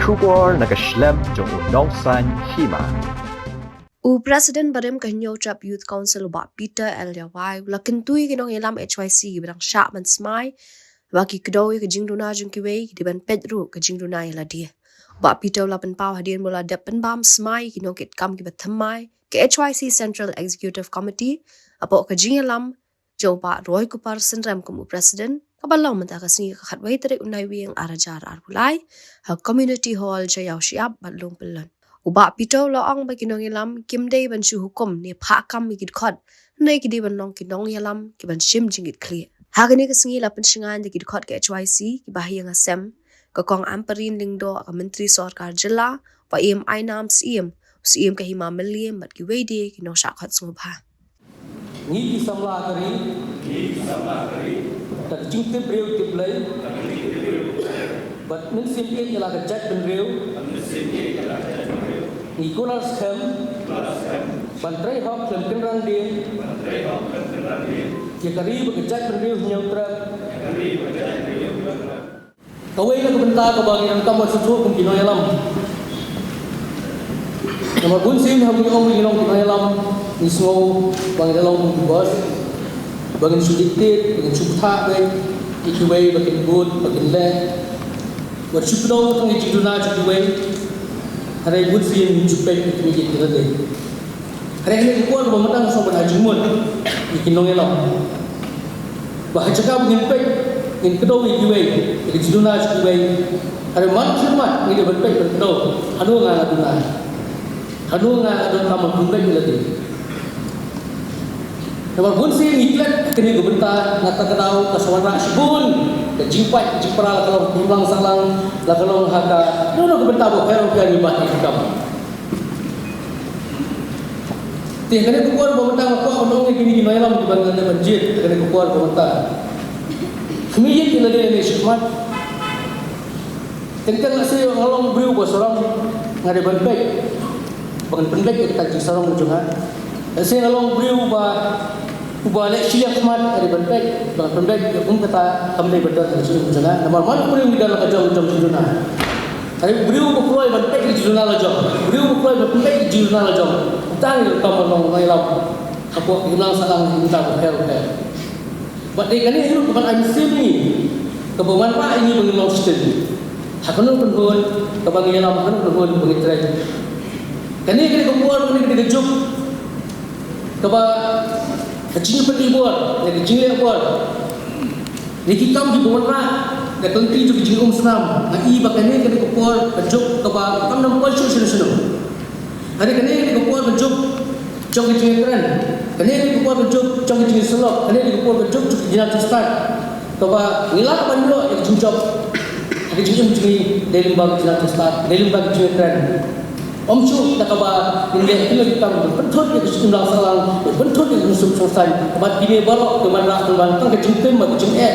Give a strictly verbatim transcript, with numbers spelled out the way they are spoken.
Khubor na ka shlem jong u nongsan hima. U President barim ka Hynñiewtrep Youth Council u Bah Peter L Jowai u la kyntu ïa ki nongïalam H Y C kiba dang shah ban smai ba ki kdew ïa ka jingduna jong kiwei, ki dei ban peit ruh ka jingduna ïa lade. U Bah Peter u la pynpaw hadien ba u la dep pynbam smai ïa ki nongkitkam kiba thymmai ka H Y C Central Executive Committee hapoh ka jingïalam jong u Bah Roy Kupar Synrem kum u President, kaba long mynta ka sngi ka khatwei tarik u Naiwieng ar hajar arphew lai ha Community Hall Jaiaw Shyiap bad Lum Pyllun. U Bah Peter u la ong ba ki nongïalam kim dei ban shu hukum ne phah kam ïa ki dkhot, hynrei ki dei ban long ki nongïalam kiban shim jingkitkhlieh. Ha kane ka sngi la pynshngaiñ da ki dkhot ka H Y C, ki bahaïing hasem, ka Kong Ampareen Lyngdoh, ka Myntri Sorkar Jylla, Bah Im Ainam Syiem, u Syiem ka Hima Mylliem bad kiwei de ki nongshah khot sngewbha. Ngi ki samla ka ri. Ngi ki samla ka ri. Da ka jingtip briew tip Blei. Bad mynsiem ïeit ïa la ka jaitbynriew. Bad mynsiem ïeit ïa la ka jaitbynriew. Ngi kular skhem. Kular skhem. Ban trei hok khlem kynran dien. Ban trei hok khlem kynran dien. Ïa ka ri bad ka jaitbynriew Hynñiewtrep. Ïa ka ri bad ka jaitbynriew Hynñiewtrep. Kawei na ka bynta kaba ngi donkam ban sngewthuh kum ki nongïalam. Namar bun sien haba ngi ong ngi long ki nongïalam, ngi sngew ba ngi la long kum ki boss, ba ngin shu dictate, ba ngin shu ktah beit ïa kiwei ba kin bud, ba kin leh, ba shu kdew tang ïa ki jingduna jong kiwei. Hynrei bun sien ngim shu peit ïa ki jingduna jong kiwei. Hynrei kane ka por ba mynta nga sngew ban ai jingmut ïa ki nongïalam. Ba ha jaka ba ngin peit, ngin kdew ïa kiwei, ïa ki jingduna jong kiwei. Hynrei man khyrmat ngi dei ban peit ban kdew, hano nga nga duna. Hano nga nga donkam ban pynbeit ïa lade. Namar bun sien ngi klet ha kane ka bynta, nga ta ka daw ka sa wanrah shibun ka jingpait ka jingpra, la ka long ha ka imlang sahlang, la ka long ha ka, no no ka bynta ba pher ba pher ngi bat ïa ka kam. Te kane ka por ba mynta nga kwah ban ong ïa kine ki nongïalam kiba ngi dei ban jied kane ka por ba mynta. Khmih ïa lade ne shakhmat. Teng teng lehse nga long briew ba sarong nga dei ban peit. Ba ngan pynbeit ïa kata ka jingsarong jong nga. Lehse nga long briew ba uba leh shiliang khmat nga dei ban peit. Ba ngan pynbeit ïa kum kata kam dei ban don ha ka jingim jong nga. Namar man u briew ngi don la ka jong jong jingduna. Hynrei u briew ba kloi ban peit ïa ka jingduna la jong, u briew ba kloi ban pynbeit ïa ka jingduna la jong, uta ngi donkam ban long nongïalam hapoh ka imlang sahlang, uta ba pher ba pher. Bad dei kane hi ruh kaban ai mynsiem ïa ngi, kaba wanrah ïa ngi ba ngin long shiteng ha kano kano ka kynhun kaba ngi ïalam, ha kano kano ka kynhun ba ngi trei. Kane ka dei ka por, kane ka dei ka juk kaba ka jingpynlong bor, ka jingleh bor, ïa ki kam kiba wanrah da ka lynti jong ka jingim snam. Nga i ba kane ka dei ka por, ka juk kaba kam dang poi shuh shuh shuh. Hynrei kane ka dei ka por, ka juk jong ka jingïakren. Kane ka dei ka por, ka juk jong ka jingïasyllok. Kane ka dei ka por, ka juk jong ka jingïathuhstad kaba ngi lah ban ïoh ïa ka jingjop ha ka jingim jong ngi dei lyngba ka jingïathuhstad, dei lyngba ka jingïakren. Ym shuh da kaba ngin leh kino ki kam ban pynthut ïa ka jingim lang sahlang, ban pynthut ïa ka jingsuk jingsaiñ. Bad kine baroh ki wanrah tang ban tang ka jingtim bad ka jingeh.